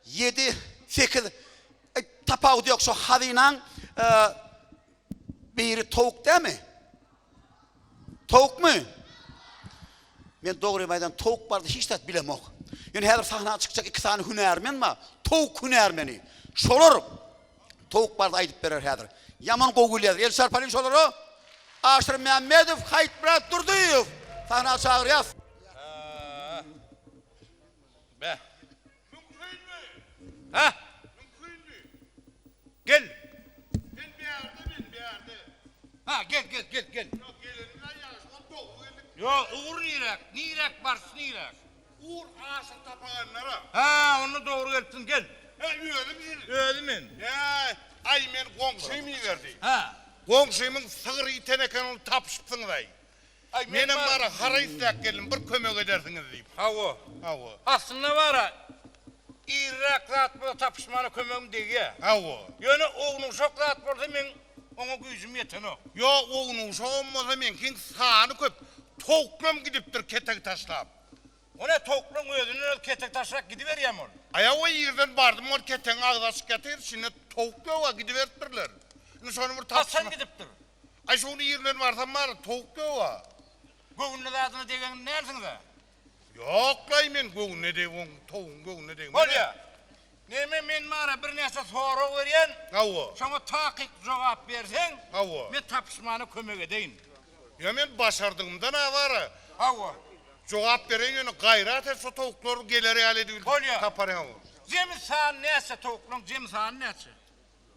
Ýedi, sekiz, tapawudy ýok, şo hazynaň biri towuk dämi? Towukmy? Men dogrymy aýdan towuk barada hiç zat bilemok. Ýöne häzir sahna çykjak iki sany hünärmen bar, towuk hünärmeni. Şolar towuk barada aýdyp berer häzir. Ýaman gowy bilýärler. El çarpalyň şolara. Aşyr Mämmedow, Haýytmyrat Durdyýew sahna çagyrýas. Beh. Mümkinmi? Hä? Mümkinmi? Gel. Sen bärde, men bärde. Ha, gel, gel, gel, gel. Ýok, gelenimiz-ä ýagşy bolup dogry geldik. Ýok, ugur niräk? Niräk barys niräk? Ugur aşyr tapaganlara. Hä, onda dogry gelipsiň, gel. Hä, özüm siz? Özi men. Hä, aý meni goňşym iberdi. Hä. Goňşymyň sygry ýiten eken, ony tapyşypsyňyz-aý. Aý, men Menem bar. bara haraý isläp geldim, bir kömek edersiňiz diýip. Hawa. Hawa. Aslynda bara, irräk zat bolsa tapyşmana kömegim degýä. Hawa. Ýöne ownugşak zat bolsa meň oňa güýjüm ýetenok. Ýok, ownugşagam bolsa meňkiň sany köp. Towuklam gidipdir ketegi taşlap. O nä towuklaň özünden özi ketek taşlap gidiberýämi ol? Aý-hawa irden bardym ol ketegiň agzy açyk ýatyr, içinde towuk ýog-a gidiberipdirler. Indi şony bir tapyşma. Haçan gidipdir? Aý şu gün irden barsam bar, towuk ýog-a. Göwnüne zadyna degen dälsiňiz-ä? Ýok-laý men göwnüne degip oň towugyň göwnüne degmen. Bolýa. Neme men bara birnäçe sorag berýän. Hawa. Şoňa takyk jogap berseň. Hawa. Men tapyşmana kömek edeýin. Ýa men başardygymdan-a bara. Hawa. Jogap bereýin ýöne gaýrat et şo towuklary geler ýaly edip Bolýa. tapar hawa. Jemi sany näçe towuklaň jemi sany näçe?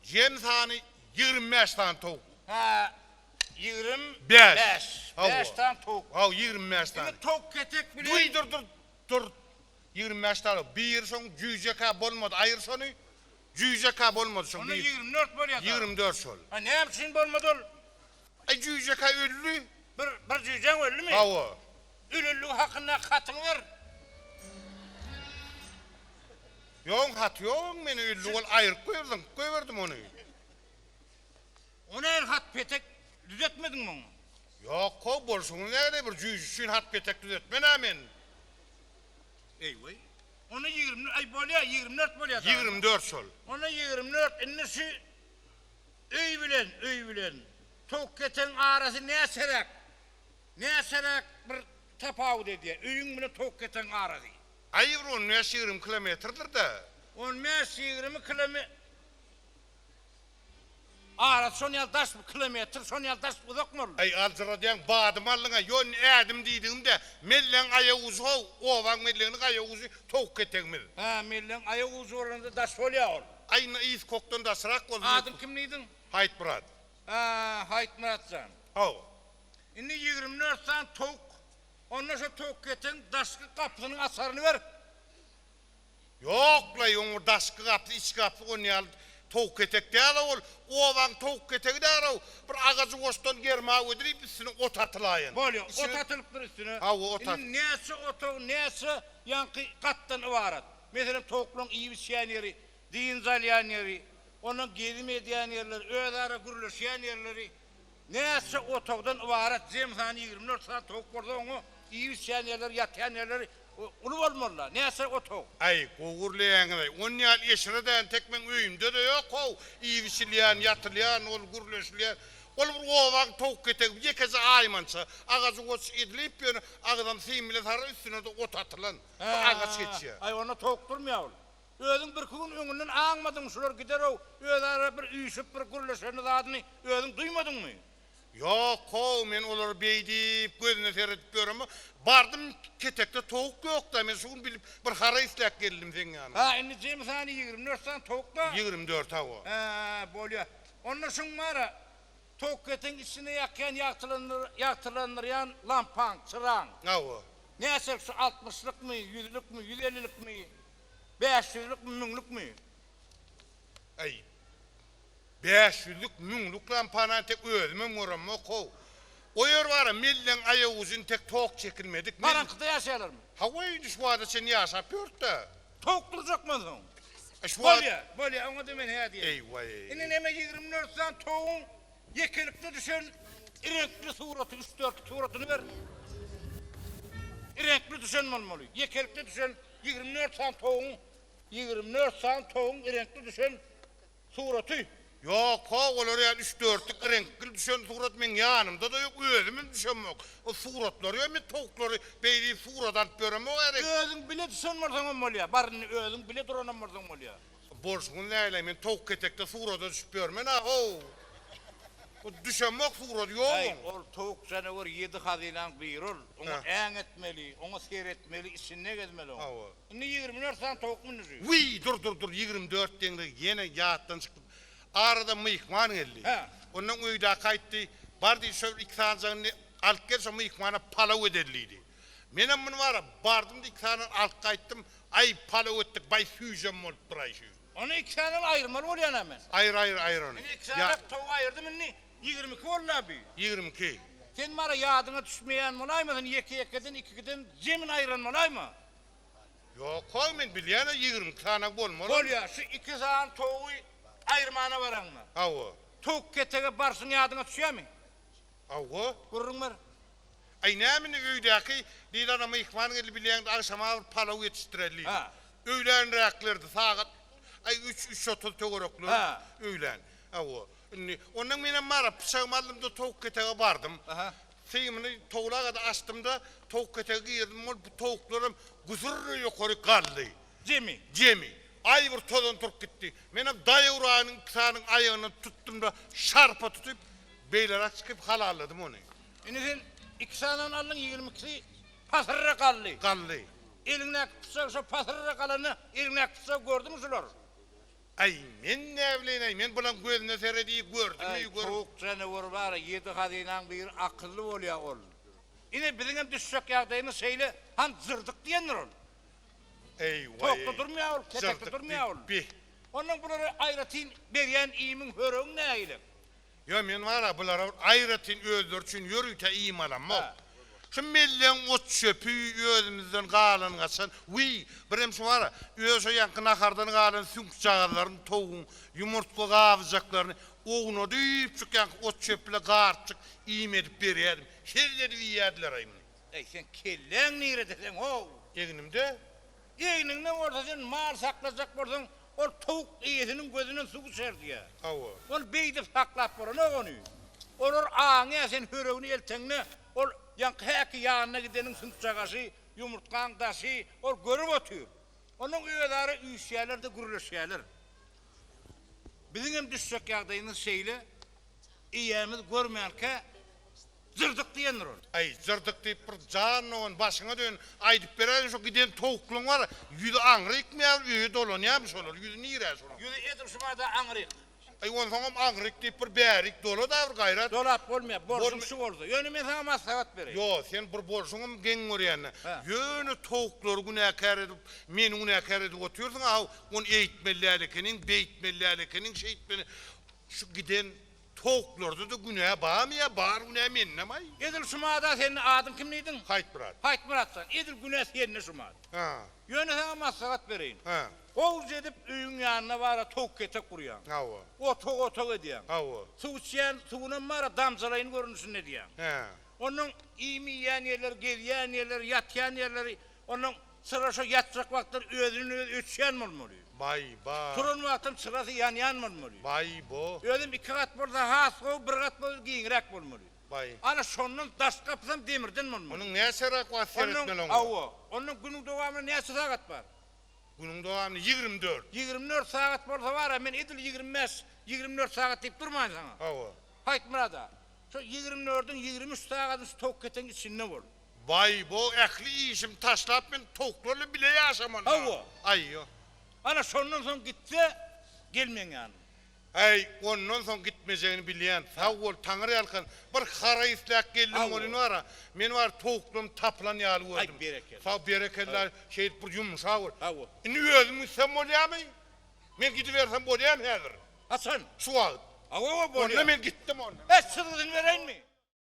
Jem sany 25 sany towuk. Hä, 25. Bäş. Hawa. Bäş sany towuk. Hawa, 25 sany. Indi towuk ketek bilen. Duý dur dur dur. 25 sany. Biri şoň jüýjekä bolmady. Aýyr şony. Jüýjekä bolmady şoň. Onda 24 bolýar. 24 şol. Ha, näme üçin bolmady ol? Aý jüýjekä öldi. Bir bir jüýjeň öldümi? Hawa. Ölenligi hakyndaky hatyňy ber. Ýoň haty ýok meni öldi ol aýryp goýber zyňyp goýberdim ony. O nähili hat petek düzetmediňmi oňa? Ýok how bolşuňyz nähili bir jüýje üçin hat petek düzetmen-ä men. Eý-weý. Onda 20 aý bolýa 24 bolýa. 24 şol. Onda 24 indi şu öý bilen öý bilen towuk ketegiň arasy näçeräk näçeräk bir tapawut edýä öýüň bilen towuk ketegiň arasy. Aý bir on bäş-ýigrimi kilometrdir-dä. On bäş-ýigrimi kilome Arasy şon ýaly daş kilometr şon ýaly daş uzakmy ol? Aý aljyradýaň badymy aldyň-a, ýo indi ädim diýdigim-dä, mellegiň aýagujy how, obaň melleginiň aýagujy towuk ketegimiz. Hä, mellegiň aýagujy bolanda daş bolýa ol. Aý indi yz kokdan daşrak bolsun. Adyň kim diýdiň? Haýytmyrat. Hä, Haýytmyrat jan. Hawa. Indi 24 sany towuk Onda şo towukketegiň daşky gapysynyň açaryny ber. Ýok-laý, oň bir daşky gapysy, içki gapysy on ýaly towukketek däl-ow ol. Obaň towukketegi däl-ow. Bir agajy goşdan germaw edilip, üstüne ot atylaýan. Bolýa, ot atylypdyr üstüne. Hawa, ot at. Indi näçe otag, näçe ýaňky gatdan ybarat? Meselem, towuklaryň iýip-içýän ýeri, dynç alýan ýeri, ondan gezim edýän ýerleri, özara gürleşýän ýerleri. Näçe otagdan ybarat jem sany 24 sany towuk bolsa oňa iýip-içýän ýerleri, ýatýan ýerleri uly bolmaly-da. Näçe otag? Aý, gowy gürleýäňiz-aý. Onýaly eşret-ä entek meň öýümde-de ýok-how. Iýip-içilýän, ýatylýan, ol gürleşilýän. Ol bir obaň towuk ketegi, ýekeje aýmança. Agajy goç edilip ýöne agzam sim bile sary, üstüne-de ot atylan. Bir agaç geçýär. Aý, onda towuk durmaýar ol. Özüň birki gün öňünden aňmadyňmy şular gider-ow, özara bir üýşüp bir gürleşenini zadyny özüň duýmadyňmy? Ýok-how, men olary beý diýip gözüne seredip ýöremok. Bardym ketekde towuk ýok-da, men şu gün bilip bir haraý isläp geldim seň ýanyňa. Ha, indi jemi sany 24 sany towuk-da? 24 hawa. Hä, bolýa. Onda şuň bar-a, towuk etiň içine ýakýan ýagtylandyrýan lampaň, çyraň. Hawa. Näçelik şu altmyşlykmy, ýüzlükmi, ýüz ellilikmi? Bäş ýüzlükmi, müňlükmi? Äý, bäş ýüzlük, müňlük lampany entek özümem göremok-how. O ýer bar-a, melleň aýagujy entek tok çekilmedik. Garaňkyda ýaşaýarlarmy? Hawa, indi şu wagta çenli ýaşap ýörüs-dä. Tok durjakmy onsoň? Äý, şu wagt. Bolýa, bolýa, oňa-da men hä diýerin. Eý-waý. Indi neme 24 sany toguň ýekelikde düşen reňkli suraty, üç-dörtlük suratyny ber. Reňkli düşen bolmaly. Ýekelikde düşen 24 sany towugyň. 24 sany towugyň reňkli düşen suraty. Ýok, how, olar ýaly üç-dörtlük reňkli düşen surat meň ýanymda-da ýok, özümem düşemok. O suratlary ýok, men towuklary beý diýip surat alyp ýöremok ä. Özüň bile düşen bolsaňam bolýar, bar indi özüň bile duranam bolsaň bolýar. Bolşuňyz näleý, men towuk ketekde surata düşüp ýörmen-ä, how. O düşemok surat ýok Äý, oň. ol towuk janawer ýedi hazynaň biri ol. Oňa äň etmeli, oňa seretmeli, içinde gezmeli oň. Hawa. Indi 24 sany towuk mündi şu. Wiý, dur, dur, dur, 24 diýeňde ýene ýatdan çykdy. Arada myhman geldi. Hä. Ondan öýdäki aýtdy, Bar diýdi, şo bir iki sanyjagyny alyp gel, şo myhmana palaw edeli diýdi. Menem muny bar-a, bardym-da iki sanyny alyp gaýtdym. Aý, palaw etdik, baý süýjem bolupdyr-aý şu. Ony iki sanyny aýyrmaly bolýan-a men. Aýyr, aýyr, aýyr ony. Indi iki sany towugy aýyrdym, indi 22 boldy-a bi. 22. Sen bara ýadyňa düşmeýän bolaýma, sen ýeke-ýekeden, iki-ikiden jemini aýyran bolaýma? Ýok-how, men bilýän-ä 22 sany bolmaly. Bolýa, şu iki sany towugy aýyrmana baraňda. Hawa. Towuk ketege barşyň ýadyňa düşýämi? Hawa. Gürrüň ber. Aý, näme indi öýdäki Dilana myhman geldi bilýäň-de agşama bir palaw ýetişdireli diýdi. Ha. Öýlänräklerdi, sagat aý üç, üç otuz töwerekler Ha. öýlän. Hawa. Indi ondan menem bara pyçagymy aldym-da towuk ketege bardym. Aha. Symyny towlaga-da açdym-da, towuk ketege girdim, ol bu towuklaram güsür ýokary galdy. Jemi. Jemi. Aý bir tozan turup gitdi. Menem daýawragynyň iki sanyň aýagyndan tutdum-da, şarpa tutup, beýleräk çykyp halalladym ony. Indi sen iki sanyny aldyň, ýigrimi ikisi pasyrra galdy. Galdy. Eliňdäki pyçak şo pasyrra galanda eliňdäki pyçagy gördümi şular? Aý, men näbileýin-aý, men bulaň gözüne serediý gördümi, Aý, gör. towuk janawer bar-a, ýedi hazynaň biri akylly bolýa ol. Ine, biziňem düşjek ýagdaýymyz şeýle, han jyrdyk diýendir ol. Eý, waý, Tokda durmaýar ol, ketekde jyrdyk durmaýar ol. diýip, bi. Onnoň bulara aýratyn berýän iýmiň, höregiň nähili? Ýo, men bar-a, bulara bir aýratyn özleri üçin ýörite iým alamok. Şu mellegiň ot-çöpi, özümizden galan-gaçan, wiý, birem şu bar-a, öz şo ýaňky nahardan galan süňkjagazlaryny, towugyň ýumurtga gabyjaklaryny ownadypjyk ýaňky ot-çöp bile garypjyk iým edip berýärdim. Hezil edip iýýärdiler-aý muny. Eý, seň kelläň nirede seň, how? Egnimde. Egniňde bolsa sen mal saklajak bolsaň, ol towuk eýesiniň gözünden suw içer diýýär. Hawa. Ol beýdip saklap bolanok ony. Olar aňýar sen höregini elteňde, ol ýaňky häki ýanyna gideniň süňkjagaşy, ýumurtgaň daşy, ol görüp otyr. Onnoň özara üýşýärler-de gürleşýärler. Biziňem düşjek ýagdaýymyz şeýle, eýämiz görmänkä Jyrdyk diýendir ol. Aý, jyrdyk diýip bir jan dogan başyňa dön, aýdyp beräýiň şo giden towuklyň bar, ýüzi aňrykmy ýa öýe dolanýarmy şolar, ýüzi nirä şolaň? Ýüzi edil şu bada aňryk. Aý onsoňam aňryk diýip bir bärik dola-da bir gaýrat. Dolap bolmaýar, bolşuň şu bolsa. Ýöne men saňa maslahat bereýin. Ýo, sen bir bolşuňam geň görýän-dä. Ýöne towuklary günäkär edip, meni günäkär edip otyrsyň, a ony eýtmeli däl ekeniň, beýtmeli däl ekeniň, şeýtmeli. Şu giden Towuklarda-da günä barmy ýa bar günä mendemaý? Edil şumada sende adyň kim diýdiň? Haýtmyrat. Haýtmyrat jan, edil günä sende şumat. Hä. Ýöne saňa maslahat bereýin. Hä. Gowja edip öýüň ýanyna bara towuk ketek gurýaň. Hawa. Otag otag edýäň. Hawa. Suw içýän suwunam bara damjalaýyn görnüşinde edýäň. Hä. Onuň iým iýýän ýerleri, gezýän ýerleri, ýatýan ýerleri, onuň çyra şo ýatjak wagtlary özünden özi öçýän bolmaly. Baý ba. Turan wagtam çyrasy ýanýan bolmaly. Baý bo. Özem iki gat bolsa has gowy, bir gat bolsa giňräk bolmaly. Baý. Ana şondan daş gapysam demirden bolmaly. Onuň näçeräk wagt seretmeli oňa? Hawa. Ondan günüň dowamynda näçe sagat bar? Günüň dowamynda 24. 24 sagat bolsa bar-a, men edil 25, 24 sagat diýip durmaýyn saňa. Hawa. Haýtmyrat-a, şo ýigrimi dördüň ýigrimi üç sagadyny şu towuk ketegiň içinde bol. Baý, bo ähli işimi taşlap men towuklarla bile ýaşamaly. Hawa. Aý-ýo. Ana şondan soň gitse, gel meň ýanyma. Äý, ondan soň gitmejegini bilýän. Sag bol, Taňryýalkasyn. Bir haraý isläp geldim welin bar-a, men bar towuklarym tapylan ýaly gördüm. Aý, berekella. Sag, berekella, şeýdip bir ýumşap bol. Hawa. Indi özüm gitsem bolýamy? Men gidibersem bolýamy häzir? Haçan? Şu wagt. Hawa, bolýar. Onda men gitdim onda. Äý, çyzgydyny beräýinmi?